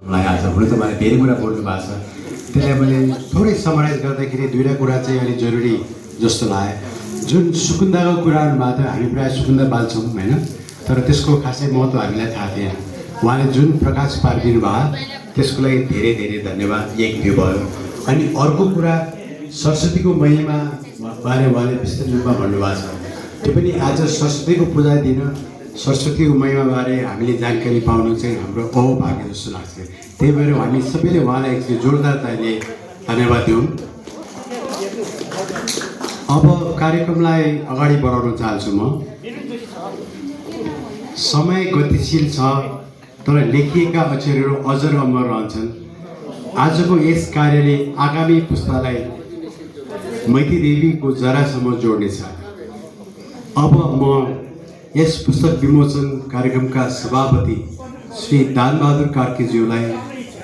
मलाई आज हुन त मलाई धेरै कुरा बोल्नु भएको छ, त्यसलाई मैले थोरै समराइज गर्दाखेरि दुईवटा कुरा चाहिँ अलिक जरुरी जस्तो लाग्यो। जुन सुकुन्दाको कुराहरूमा त हामी प्रायः सुकुन्दा बाल्छौँ होइन, तर त्यसको खासै महत्त्व हामीलाई थाहा थिएन। उहाँले जुन प्रकाश पारिदिनु भयो त्यसको लागि धेरै धेरै धन्यवाद। एक त्यो भयो। अनि अर्को कुरा सरस्वतीको महिमा बारे उहाँले विस्तृत रूपमा भन्नुभएको छ। त्यो पनि आज सरस्वतीको पूजा दिन सरस्वतीको महिमाबारे हामीले जानकारी पाउनु चाहिँ हाम्रो अहोभाग्य जस्तो लाग्छ। त्यही भएर हामी सबैले उहाँलाई एकचोटि जोरदार तालीले धन्यवाद दिउँ। अब कार्यक्रमलाई अगाडि बढाउन चाहन्छु म। समय गतिशील छ तर लेखिएका अक्षरहरू अझ र अमर रहन्छन्। आजको यस कार्यले आगामी पुस्तालाई मैती देवीको जरासम्म जोड्नेछ। अब म यस पुस्तक विमोचन कार्यक्रमका सभापति श्री दानबहादुर कार्कीज्यूलाई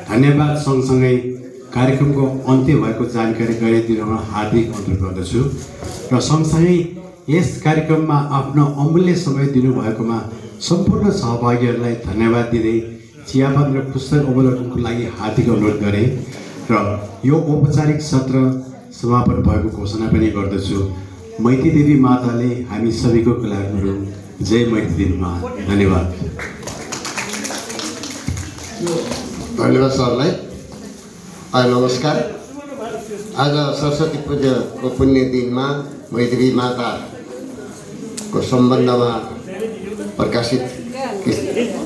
धन्यवाद सँगसँगै कार्यक्रमको अन्त्य भएको जानकारी गराइदिन हार्दिक अनुरोध गर्दछु र सँगसँगै यस कार्यक्रममा आफ्नो अमूल्य समय दिनुभएकोमा सम्पूर्ण सहभागीहरूलाई धन्यवाद दिँदै चियापान र पुस्तक अवलोकनको लागि हार्दिक अनुरोध गरेँ र यो औपचारिक सत्र समापन भएको घोषणा पनि गर्दछु। मैती देवी माताले हामी सबैको कल्याण गरौँ। जय मैती देवी मा। धन्यवाद। धन्यवाद सरलाई। नमस्कार। आज सरस्वती पूजाको पुण्य दिनमा मैत्री माताको सम्बन्धमा प्रकाशित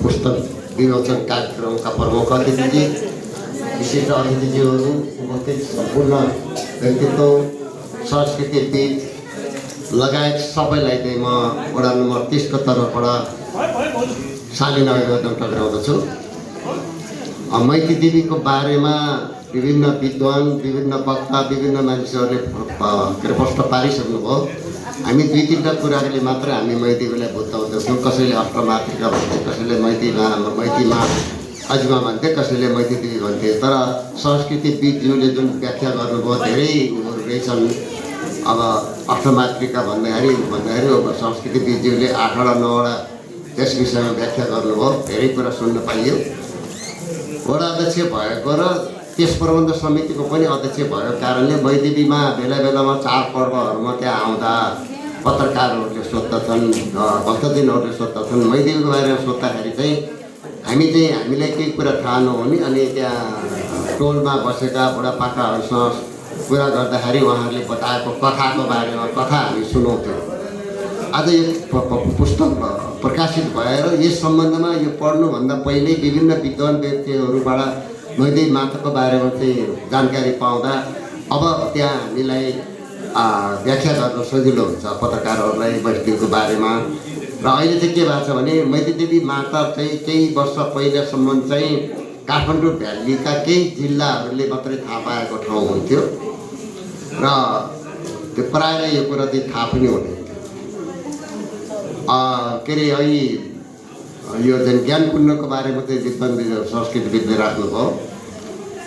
पुस्तक विमोचन कार्यक्रमका प्रमुख अतिथि, विशिष्ट अतिथिज्यूहरू, उपस्थित सम्पूर्ण व्यक्तित्व, संस्कृतिविद लगायत सबैलाई चाहिँ म वडा नम्बर 30 को तर्फबाट शालीन अभिवादन टक्राउँदछु। मैती देवीको बारेमा विभिन्न विद्वान, विभिन्न वक्ता, विभिन्न मानिसहरूले प्रश्न पारिसक्नुभयो। हामी दुई तिनवटा कुराहरूले मात्र हामी मैती देवीलाई बुझाउँदछौँ। कसैले अष्टमातृका भन्थे, कसैले मैतीमा अजिमा भन्थे, कसैले मैती देवी भन्थे। तर संस्कृतिविदज्यूले जुन व्याख्या गर्नुभयो धेरै रहेछन्। अब अष्टमातृका भन्दाखेरि संस्कृतिविदज्यूले 8वटा 9वटा त्यस विषयमा व्याख्या गर्नुभयो। धेरै कुरा सुन्न पाइयो। वडा अध्यक्ष भएको र त्यस प्रबन्ध समितिको पनि अध्यक्ष भएको कारणले मैदेवीमा बेला बेलामा चाडपर्वहरूमा त्यहाँ आउँदा पत्रकारहरूले सोध्दछन्, भक्तजनहरूले सोध्दछन्। मैदेवीको बारेमा सोद्धाखेरि चाहिँ हामीलाई केही कुरा थाहा नहुने अनि त्यहाँ टोलमा बसेका बुढापाकाहरूसँग कुरा गर्दाखेरि उहाँहरूले बताएको कथाको बारेमा कथा हामी सुनाउँथ्यौँ। आज यो पुस्तक प्रकाशित भएर यस सम्बन्धमा यो पढ्नुभन्दा पहिल्यै विभिन्न विद्वान व्यक्तिहरूबाट मैदेवी माताको बारेमा चाहिँ जानकारी पाउँदा अब त्यहाँ हामीलाई व्याख्या गर्न सजिलो हुन्छ पत्रकारहरूलाई मैदेवीको बारेमा। र अहिले चाहिँ के भएको छ भने मैती देवी माता चाहिँ केही वर्ष पहिलासम्म चाहिँ काठमाडौँ भ्यालीका केही जिल्लाहरूले मात्रै थाहा पाएको ठाउँ हुन्थ्यो र त्यो प्रायः यो कुरा चाहिँ थाहा पनि हुँदैन। के अरे अहिले यो चाहिँ ज्ञानकुण्डको बारेमा चाहिँ विद्वान संस्कृतिविदले राख्नुभयो।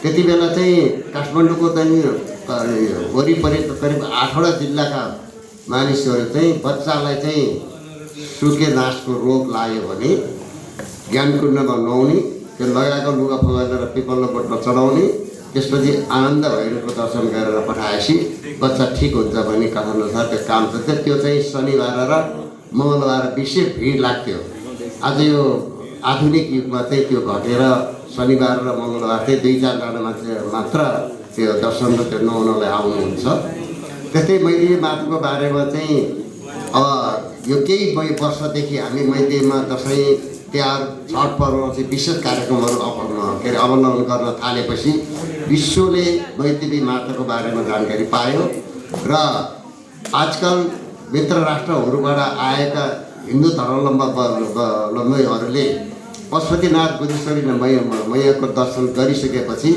त्यति बेला चाहिँ काठमाडौँको चाहिँ वरिपरि करिब 8वटा जिल्लाका मानिसहरू चाहिँ बच्चालाई चाहिँ सुके नासको रोग लाग्यो भने ज्ञानकुण्डमा नुहाउने, त्यो लगाएको लुगा फुगालेर पिपल्लो बोटमा चढाउने, त्यसपछि आनन्द भैरवको दर्शन गरेर पठाएपछि बच्चा ठिक हुन्छ भन्ने कथनअनुसार त्यो काम गर्थ्यो। त्यो चाहिँ शनिबार र मङ्गलबार विशेष भिड लाग्थ्यो। आज यो आधुनिक युगमा चाहिँ त्यो घटेर शनिबार र मङ्गलबार चाहिँ 2-4जना मान्छे मात्र त्यो दर्शन र त्यो नुहाउनलाई आउनुहुन्छ। त्यस्तै मैदेवी माताको बारेमा चाहिँ अब यो केही वर्षदेखि हामी मैदेवीमा दसैँ तिहार छठ पर्वमा चाहिँ विशेष कार्यक्रमहरू अवलम्बन गर्न थालेपछि विश्वले मैदेवी माताको बारेमा जानकारी पायो र आजकल मित्र राष्ट्रहरूबाट आएका हिन्दू धर्मावलम्बीहरूले पशुपतिनाथ गुजेश्वरी मैयाको दर्शन गरिसकेपछि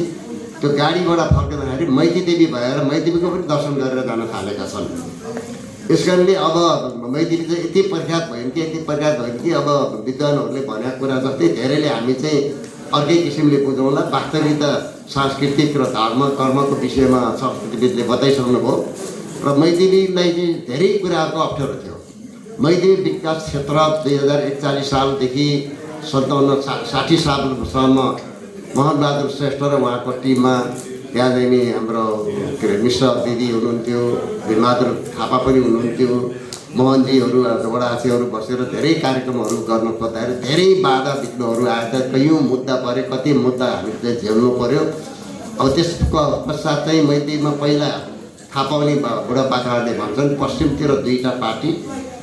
त्यो गाडीबाट फर्किँदाखेरि मैती देवी भएर मैदेवीको पनि दर्शन गरेर जान थालेका छन्। यस कारणले अब मैदेवी चाहिँ यति प्रख्यात भयो कि अब विद्वानहरूले भनेको कुरा जस्तै धेरैले हामी चाहिँ अर्कै किसिमले बुझौँला। वास्तविकता सांस्कृतिक र धर्म कर्मको विषयमा संस्कृतिविदले बताइसक्नुभयो र मैदेवीलाई चाहिँ धेरै कुराको अप्ठ्यारो थियो। मैदेवी विकास क्षेत्र 2041 सालदेखि 57-60 सालसम्म मोहनबहादुर श्रेष्ठ र उहाँको टिममा त्यहाँ चाहिँ नि हाम्रो के अरे मिश्र दिदी हुनुहुन्थ्यो, भीरबहादुर थापा पनि हुनुहुन्थ्यो, मोहनजीहरू वडासीहरू बसेर धेरै कार्यक्रमहरू गर्नु खोज्दाखेरि धेरै बाधा विघ्नहरू आएर कैयौँ मुद्दा पऱ्यो, कति मुद्दा हामीले झेल्नु पऱ्यो। अब त्यसको पश्चात चाहिँ मैतीमा पहिला थाहा पाउने बुढापाकाहरूले भन्छन् पश्चिमतिर 2टा पार्टी,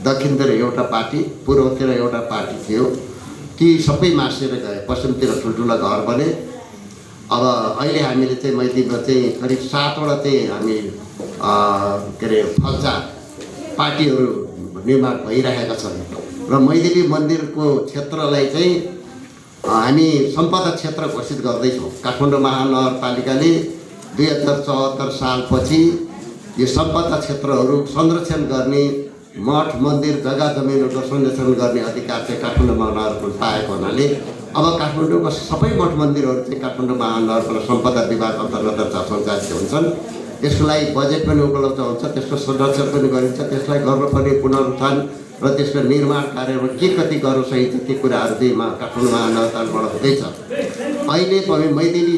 दक्षिणतिर एउटा पार्टी, पूर्वतिर एउटा पार्टी थियो। ती सबै मासेर गए, पश्चिमतिर ठुल्ठुला घर बने। अब अहिले हामीले चाहिँ मैतीमा चाहिँ करिब 7वटा चाहिँ हामी के अरे फल्चा पार्टीहरू निर्माण भइरहेका छन् र मैदेवी मन्दिरको क्षेत्रलाई चाहिँ हामी सम्पदा क्षेत्र घोषित गर्दैछौँ। काठमाडौँ महानगरपालिकाले 2074 सालपछि यो सम्पदा क्षेत्रहरू संरक्षण गर्ने, मठ मन्दिर जग्गा जमिनहरूको संरक्षण गर्ने अधिकार चाहिँ काठमाडौँ महानगरपालिकाले पाएको हुनाले अब काठमाडौँको सबै मठ मन्दिरहरू चाहिँ काठमाडौँ महानगरपालिका सम्पदा विभाग अन्तर्गत सञ्चालित हुन्छन्। त्यसको लागि बजेट पनि उपलब्ध हुन्छ, त्यसको संरक्षण पनि गरिन्छ, त्यसलाई गर्नुपर्ने पुनरुत्थान र त्यसको निर्माण कार्यमा के कति गर्नु सहित ती कुराहरू चाहिँ काठमाडौँ महानगरपालिकाबाट हुँदैछ। अहिले पनि मैदेवी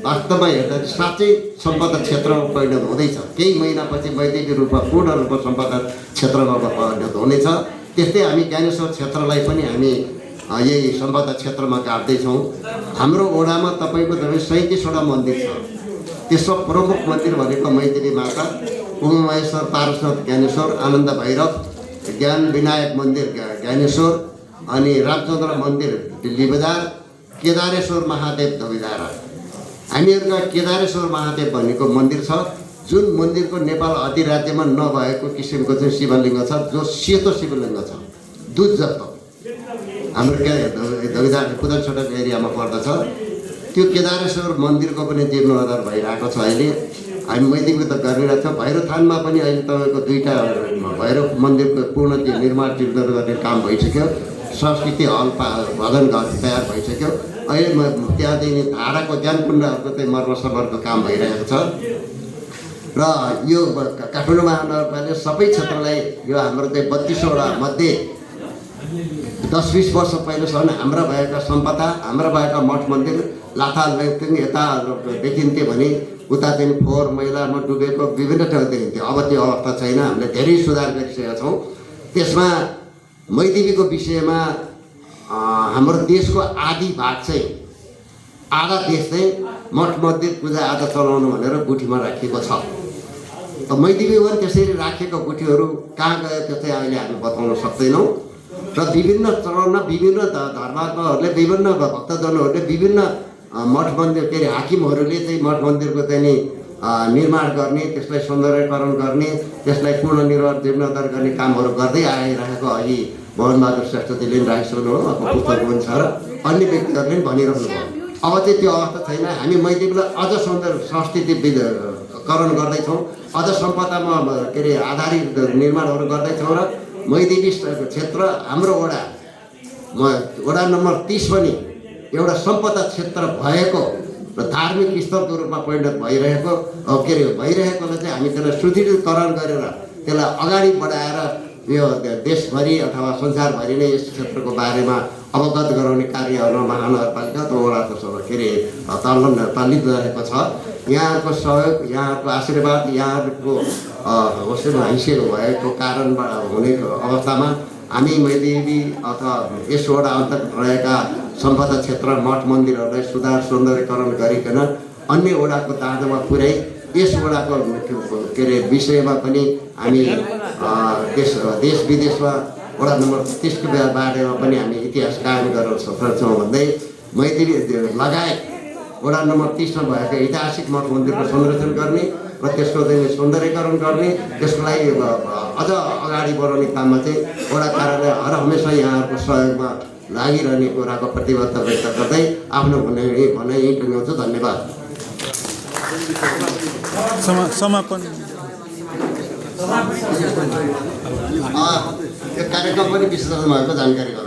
वास्तवमा हेर्दा साँच्चै सम्पदा क्षेत्रमा परिणत हुँदैछ। केही महिनापछि मैदेवी रूपमा पूर्ण रूपमा सम्पदा क्षेत्रमा परिणत हुनेछ। त्यस्तै हामी ज्ञानेश्वर क्षेत्रलाई पनि हामी यही सम्पदा क्षेत्रमा गाड्दैछौँ। हाम्रो वडामा तपाईँको 37वटा मन्दिर छ। त्यसमा प्रमुख मन्दिर भनेको मैथिली माता, उमामहेश्वर, पारसनाथ ज्ञानेश्वर, आनन्द भैरव, ज्ञान विनायक मन्दिर ज्ञानेश्वर, अनि रामचन्द्र मन्दिर दिल्ली बजार, केदारेश्वर महादेव धोबिधारा। हामीहरूका केदारेश्वर महादेव भनेको मन्दिर छ, जुन मन्दिरको नेपाल अधिराज्यमा नभएको किसिमको चाहिँ शिवलिङ्ग छ, जो सेतो शिवलिङ्ग छ, दुध जस्तो। हाम्रो धोबिधारा कुदनसोटक एरियामा पर्दछ। त्यो केदारेश्वर मन्दिरको पनि जीर्णोद्धार भइरहेको छ। अहिले हामी मैतीको त गरिरहेको छ। भैरवथानमा पनि अहिले तपाईँको 2टा भैरव मन्दिरको पूर्ण निर्माण जीर्णोद्धार गर्ने काम भइसक्यो। संस्कृति हल भजन घर तयार भइसक्यो। अहिले त्यहाँदेखि धाराको ज्ञानकुण्डहरूको चाहिँ मर्मसमरको काम भइरहेको छ। र यो काठमाडौँ महानगरपालिकाले सबै क्षेत्रलाई यो हाम्रो चाहिँ 32वटा मध्ये 10-20 वर्ष पहिलेसम्म हाम्रा भएका सम्पदा, हाम्रा भएका मठ मन्दिर लाथाल यता देखिन्थ्यो भने उता चाहिँ फोहोर मैलामा डुबेको विभिन्न ठाउँ देखिन्थ्यो। अब त्यो अवस्था छैन। हामीले धेरै सुधार गरिसकेका छौँ। त्यसमा मैदेवीको विषयमा हाम्रो देशको आधी भाग चाहिँ, आधा देश चाहिँ मठ मन्दिर पूजा आजा चलाउनु भनेर गुठीमा राखिएको छ। मैदेवी पनि त्यसरी राखेको गुठीहरू कहाँ गयो त्यो चाहिँ अहिले हामी बताउन सक्दैनौँ। र विभिन्न चरणमा विभिन्न धर्मात्माहरूले, विभिन्न भक्तजनहरूले, विभिन्न मठ मन्दिर के अरे हाकिमहरूले चाहिँ मठ मन्दिरको चाहिँ नि निर्माण गर्ने, त्यसलाई सौन्दर्यकरण गर्ने, त्यसलाई पूर्ण निर्माण जीर्णोद्धार गर्ने कामहरू गर्दै आइरहेको अहिले मोहनबहादुर श्रेष्ठजीले पनि राखिसक्नु हो, पुस्तक पनि छ र अन्य व्यक्तिहरूले पनि भनिरहनु भयो। अब चाहिँ त्यो अवस्था छैन। हामी मैदेवीलाई अझ सौन्दर्य संस्कृतिकरण गर्दैछौँ, अझ सम्पदामा के अरे आधारित निर्माणहरू गर्दैछौँ र मैदेवी क्षेत्र हाम्रो वडा नम्बर 30 पनि एउटा सम्पदा क्षेत्र भएको र धार्मिक स्थलको रूपमा परिणत भइरहेको के अरे भइरहेकोलाई चाहिँ हामी त्यसलाई सुदृढीकरण गरेर त्यसलाई अगाडि बढाएर यो देशभरि अथवा संसारभरि नै यस क्षेत्रको बारेमा अवगत गराउने कार्यहरू महानगरपालिका र वडाको के अरे तालिम रहेको छ। यहाँहरूको सहयोग, यहाँहरूको आशीर्वाद, यहाँहरूको हैसियत भएको कारणबाट हुने अवस्थामा हामी मैदेवी अथवा यस वडा अन्तर्गत रहेका सम्पदा क्षेत्र मठ मन्दिरहरूलाई सुधार सौन्दर्यकरण गरिकन अन्य वडाको दाँजोमा पुर्याइ यस वडाको के अरे विषयमा पनि हामी देश विदेशमा वडा नम्बर 30 को बारेमा पनि हामी इतिहास कायम गर्न सक्छौँ भन्दै मैदेवी लगायत वडा नम्बर 30 मा भएका ऐतिहासिक मठ मन्दिरको संरक्षण गर्ने र त्यसको चाहिँ सौन्दर्यकरण गर्ने, त्यसको लागि अझ अगाडि बढाउने काममा चाहिँ वडा कार्यालय हर हमेसा यहाँहरूको सहयोगमा लागिरहने कुराको प्रतिबद्धता व्यक्त गर्दै आफ्नो भनाइ यहीँ टुङ्ग्याउँछु। धन्यवाद। समापन यो कार्यक्रम पनि विशेष भएको जानकारी गराउँछु।